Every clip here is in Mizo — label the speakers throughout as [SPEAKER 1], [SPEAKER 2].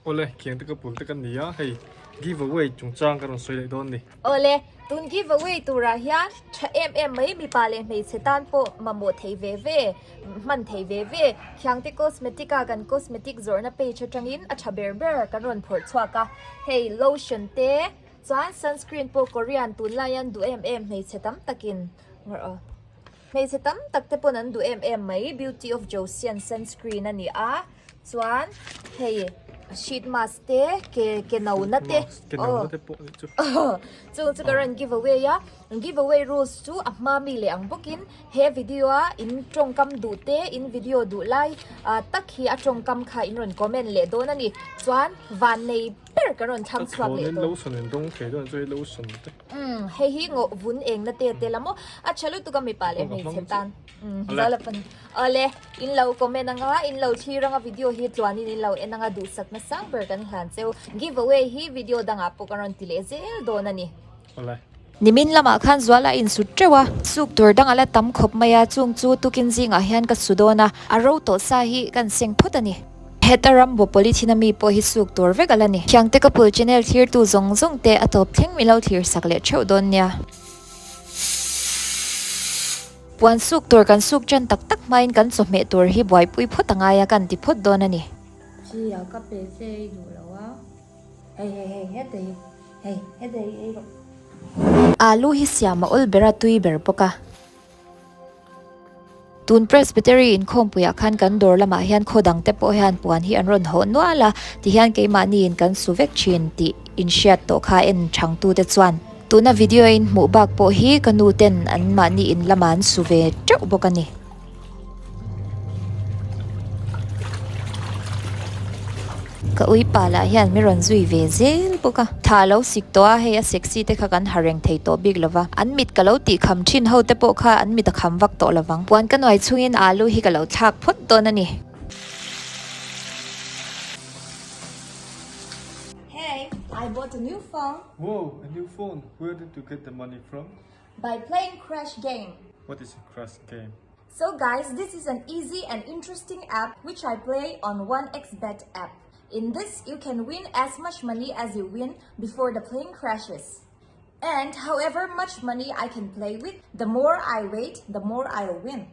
[SPEAKER 1] Awle, khiang te ka pul te kan ni a, hei give away chungchang ka rawn sawi leh dawn ni.
[SPEAKER 2] Awle, tun give away turah hian tha em em mai mipa leh hmeichhe tan pawh mamawh thei ve ve, hman thei ve ve. Khiangte Cosmetic a kan cosmetic zawrhna page atangin a tha ber ber kan rawn phawrh chhuak a, hei lotion te chuan sunscreen pawh Korean tunlai an duh em em hmeichhe tam takin ngawrh aw. Hmeichhe tam tak te pawn an duh em em mai, Beauty of Joseon sunscreen a ni a, chuan hei sheet mask te ke ke no na te
[SPEAKER 1] aw
[SPEAKER 2] chung chu ka rawn give away a, give away rules chu a hma mi leh ang bawkin he video a in tawngkam duh te in video duh lai tak hi a tawngkam kha in rawn comment leh dawn a ni, chuan van nei ber ka rawn thlang chhuak leh dawn.
[SPEAKER 1] Lotion in dawng thei dawn chu hei lotion te.
[SPEAKER 2] Umm hei hi ngaw vun eng na te te la maw a tha lutuk a mipa leh hmeichhe tan umm zala pan awle in lo comment anga in lo thlir anga video hi tluanin in lo en anga duhsak na sang ber kan hlan cheu give away hi video dangah pawh ka rawn ti leh zel dawn a ni.
[SPEAKER 1] Awle.
[SPEAKER 2] Nimin lamah khan zual a insut teuh a, suk tur dang a la tam khawp mai a, chung chu tukin zingah hian ka su dawn a, a ro tawh sa hi kan seng phawt a ni. Heta rambo polythene a mi pawh hi suk tur vek a la ni. Khiangte ka pul channel thlirtu zawng zawng te a tawp thleng mi lo thlir sak leh theuh dawn nia. Puan suk tur kan suk tan tak tak hmain kan chawhmeh tur hi buaipui phawt a ngai a kan ti phawt dawn a ni.
[SPEAKER 3] Chi a ka pe che ei duh lo a, hei hei hei heta hi hei heta hi ei rawh.
[SPEAKER 2] Alu hi siam a awl ber a tui ber bawk a. Tun Presbytery inkhawmpuiah khan kan dawr lamah hian khaw dang te pawh hian puan hi an rawn hawh nual a, tihian keimahniin kan su vek thin tih inhriat tawh kha en chhangtute chuan tuna video in hmuh bak pawh hi ka nu ten anmahni in lamah an su ve teuh bawk a ni. Ka ui pa lah hian mi rawn zui ve zel bawk a. Tha a lo sik tawh a, hei a sexy te kha kan ha reng thei tawh bik lova. An mit ka lo tih kham thin ho te pawh kha an mit a kham vak tawh lovang. Puan ka nuai chungin alu hi ka lo thlak phawt dawn a ni. Hey, I bought a new phone.
[SPEAKER 1] Whoa, a new phone? Where did you get the money from?
[SPEAKER 2] By playing Crash Game.
[SPEAKER 1] What is a Crash Game?
[SPEAKER 2] So guys, this is an easy and interesting app which I play on 1xBet app. In this, you can win as much money as you win before the plane crashes. And however much money I can play with, the more I wait, the more I'll win.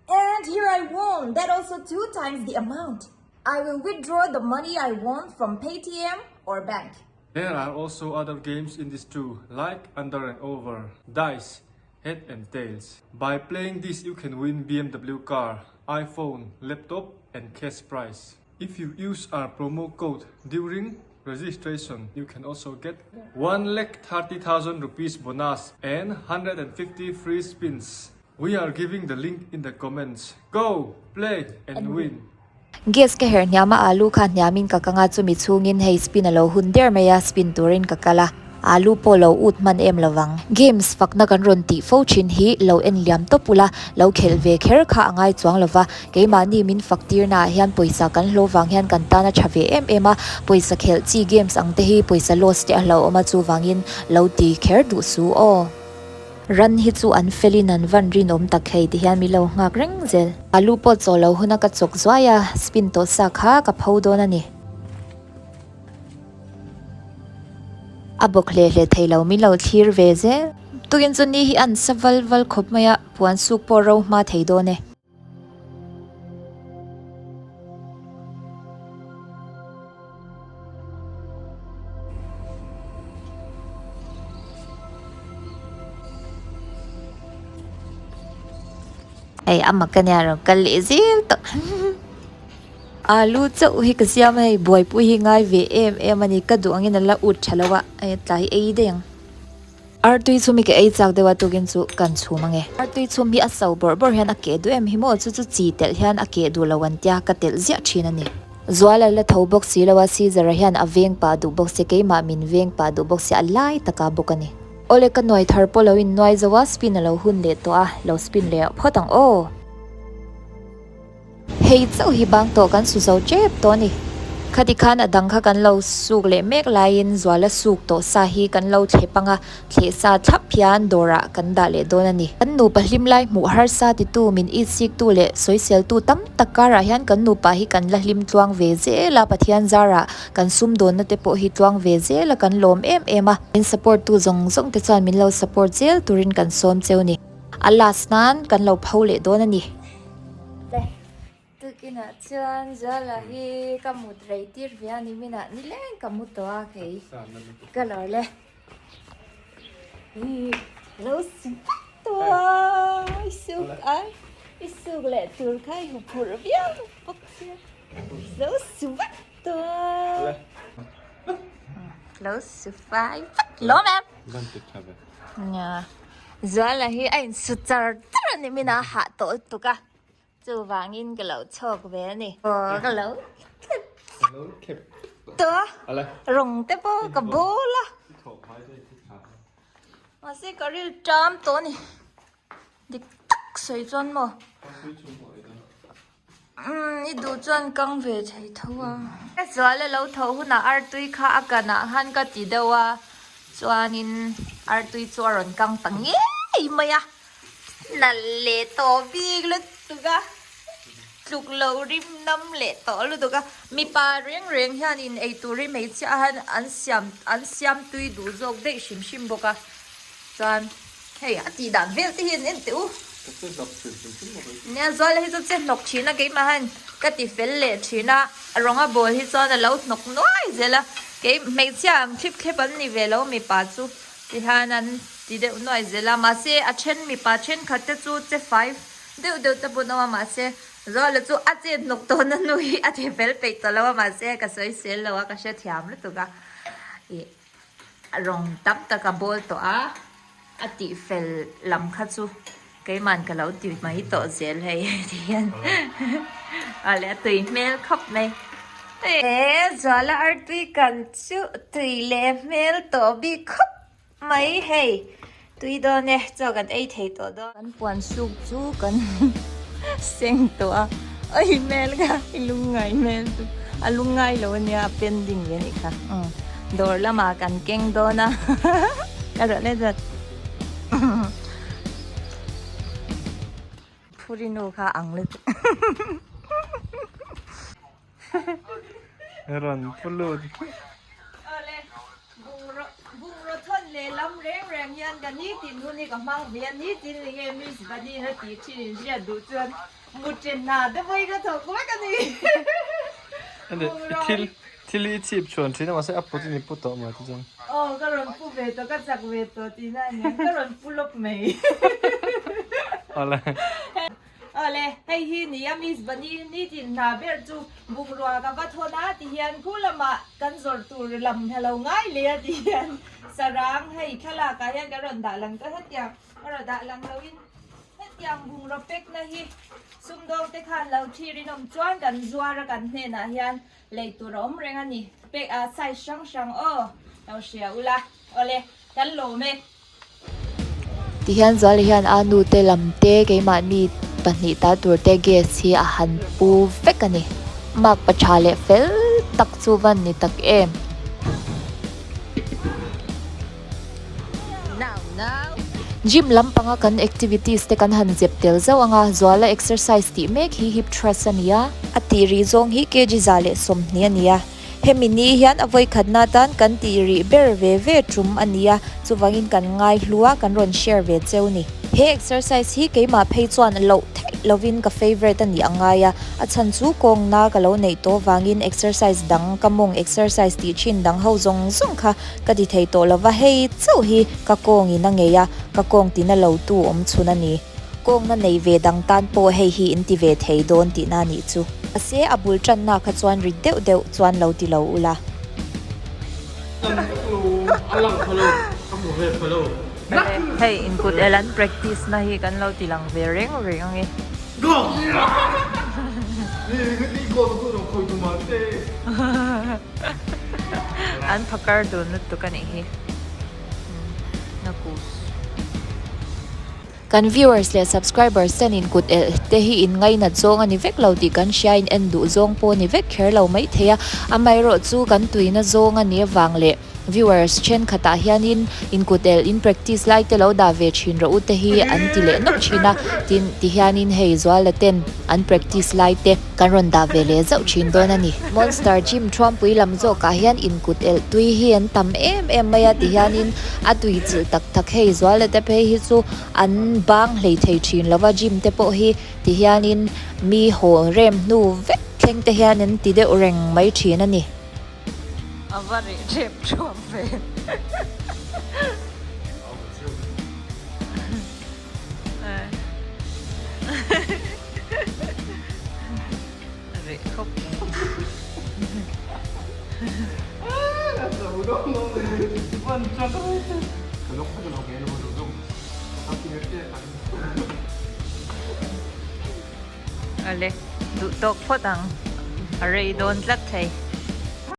[SPEAKER 2] And here I won, that also two times the amount. I will withdraw the money I won from Paytm or bank.
[SPEAKER 1] There are also other games in this too, like Under and Over, Dice, Head and Tails. By playing this you can win BMW car, iPhone, laptop and cash prize. If you use our promo code during registration, you can also get 1 lakh 30,000 rupees bonus and 150 free spins. We are giving the link in the comments. Go, play and win!
[SPEAKER 2] Gas ka herh hniam a, alu kha hniamin ka kang a, chumi chhungin hei spin a lo hun der mai a, spin turin ka kal a, alu pawh lo ut hman em lovang. Games fakna kan rawn tih fo thin hi lo en liam tawp ula, lo khelh ve kher kha a ngai chuang lova, keimahni min fak tirnaah hian pawisa kan hlawh vang hian kan tan a tha ve em em a, pawisa khelh chi games ang te hi pawisa loss te a hlauhawm a, chuvangin lo ti kher duh su aw. Ran hi chu an felin an van rinawm tak hei ti hian min lo nghak reng zel. Alu pawh chaw lo huna ka chawk zuai a, spin tawh sa kha ka pho dawn a ni. A bawk hle hle thei lo min lo thlir ve zel. Tukin chu ni hi an sa val val khawp mai a, puan suk pawh ro hma thei dawn e. Hei a mak ania rawn kal leh zel tawh alu chauh hi ka siam a hei buaipui hi ngai ve em em a ni ka duh angin a la ut tha lo a hei tlai ei daih ang. Artui chhum hi ka ei chak deuh a tukin chu kan chhum ange. Artui chhum hi a so bawrh bawrh hian a keh duh em hi maw chu chu chi telh hian a keh duh lo an tia ka telh ziah thin a ni. Zual a la tho bawk si lo a Caesar a hian a veng pah duh bawk si keimah min veng pah duh bawk si a lai taka bawk a ni. Awle ka nuai thar pawh lo in nuai zo a spin a lo hun leh tawh a lo spin leh phawt ang aw. Hei chauh hi bang tawh kan su zo tep tawh a ni. Khati khan a dang kha kan lo suk leh mek laiin Zuala suk tawh sa hi kan lo thlep ang a, thleh sa thlap hian dawrah kan dah leh dawn a ni. Kan nupa hlim lai hmuh harsa titu, min itsiktu leh sawiseltu tam tak karah hian kan nupa hi kan la hlim tluang ve zel a, Pathian zarah kan sumdawnna te pawh hi tluang ve zel a, kan lawm em em a. Min support tu zawng zawng te chuan min lo support zel turin kan sawm cheu ni. A last nan kan lo pho leh dawn a ni.
[SPEAKER 3] Tukinah chuan Zuala hi ka mut rei tir ve a ni minah nileng ka mu tawh a kei ka lawr le hi lo si vek tawh a i suk a i suk leh tur kha i hu phurh viau bawk sia lo si vek tawh a lo si fai vek lawm em nia Zuala hi a insu char char a ni minah a hah tawh lutuk a. Chuvangin ka lo chhawk ve a ni. Aw ka lo khep tawh a, rawng te pawh ka bawl a. Mahse ka ril ṭam tawh a ni. Dik tak sawi chuan maw. Umm i duh chuan kang ve thei tho a. Ka zual a lo tho hunah artui kha a kanah khan ka ti deuh a, chuanin artui chu a rawn kang ta ngei mai a. Nalh leh tawh bik lutuk a, tluk loh rim nam leh tawh lutuk a, mipa reng reng hianin eitur hi hmeichhia hian an siam an siam tui duh zawk daih hrim hrim bawk a, chuan hei a tih dan vel te hi an en teh u. Nia Zuala hi chu che hnawk thin a keimah hian ka ti fel leh thin a, rawnga bawl hi chuan a lo hnawk nuai zel a, kei hmeichhia ang thlip thlep an ni ve lo mipa chu tihian an. Ti deuh nuai zel a, mahse a then mipa thenkhat te chu che fai deuh deuh te pawh an awm a, mahse Zuala chu a chet hnawk tawhna hnu hi a ti fel peih tawh lo a, mahse ka sawi sel lo a, ka hrethiam lutuk a, ih rawng tam tak a bawl tawh a, a tih fel lam kha chu keiman ka lo ti mai tawh zel hei ti hian a leh a tui hmel khawp mai. E Zuala artui kan chu tui leh hmel tawh bik khawp. Mai hei tui dawn e chaw kan ei thei tawh dawn. Kan puan suk chu kan seng tawh a oi hmel kha i lungngai hmel chu a lungngai lo ania a pending ve anih kha dawr lamah kan keng dawn a ka rawh let zawt phurinu kha ang lutuk.
[SPEAKER 1] Rawn pu lut.
[SPEAKER 3] Awle, bungraw bungraw thawn leh lam reng reng hian ka nitin hun hi ka hmang ve a, nitin ni nge Miss Bunny na tih thin in hriat duh chuan mutṭen hna te pawhin ka thawk vek a ni.
[SPEAKER 1] Bungraw hi. Thil hi i chhip chhuan thin a mahse a put in i pu tawh maw ti chuan.
[SPEAKER 3] Aw ka rawn pu ve tawh ka chak ve tawh tihna a nia, ka rawn pu lawk mai.
[SPEAKER 1] Awle.
[SPEAKER 3] Awle, hei hi nia Miss Bunny nitin hna ber chu bungrua ka va thawn a ti hian khu lamah kan zawrh tur lam hna lo ngai leh a ti hian sarang hei thlalak ah hian ka rawn dah lang ta hetiang ka rawn dah lang loin hetiang bungraw pekna hi sumdawng te khan lo thlir in awm chuan kan zuar a kan hnenah hian lei tur a awm reng a ni pek ah size hrang hrang aw lo hria ula awle kan lawm e.
[SPEAKER 2] Tihian Zuali hian a nu te lam te keimahni pahnih ta tur te gas hi a han pu vek a ni. Mark pa tha leh fel tak chu van ni tak em. Gym lampanga kan activities te kan han zep tel zauh ang a, Zuala exercise tih mek hi hip thrust a ni a. A tih rih zawng hi kg 120 a ni a. Hemi ni hian a vawikhatna atan kan tih rih ber ve ve tum a ni a, chuvangin kan ngai hlu a, kan rawn share ve cheu ni. He exercise hi keimah phei chuan loh theih lovin ka favourite a nih a ngai a, a chhan chu kawngna ka lo neih tawh vangin exercise dang ka mawng exercise tih thin dang ho zawng zawng kha ka ti thei tawh lova, hei chauh hi ka kawngin a ngei a, ka kawng tina lo tu awm chhun a ni. Kawngna nei ve dang tan pawh hei hi in ti ve thei dawn tihna nih chu. Mahse a bul tanna kha chuan rit deuh deuh chuan lo ti lo ula.
[SPEAKER 3] Hei inkut el an practice na hi kan lo ti lang ve reng reng ange. An phakar dun lutuk anih hi. Nakus.
[SPEAKER 2] Kan viewers leh subscribers ten in kut elh te hi in ngainat zawng a ni vek lo tih kan hria in en duh zawng pawh a ni vek kher lo maithei a, amaherawh chu kan tuina zawng a nih avang leh viewers thenkhatah hianin in kut elh in practice lai te lo dah ve thin rawh u te hi an ti leh nawk thin a, tin tihianin hei Zuala ten an practice lai te kan rawn dah ve leh zauh thin dawn a ni. Monster Gym Thuampui lam zawkah hian in kut elh tui hi an tam em em mai a tihianin a tui chilh tak tak hei Zuala te phei hi chu an bang hlei thei thin lova gym te pawh hi tihianin mi haw rem hnu vek thleng te hian an ti deuh reng mai thin a ni.
[SPEAKER 3] A va reh rep thuam ve. Reh khawp. Ale, duh tawk phawt ang. A rei dawn tlat thei.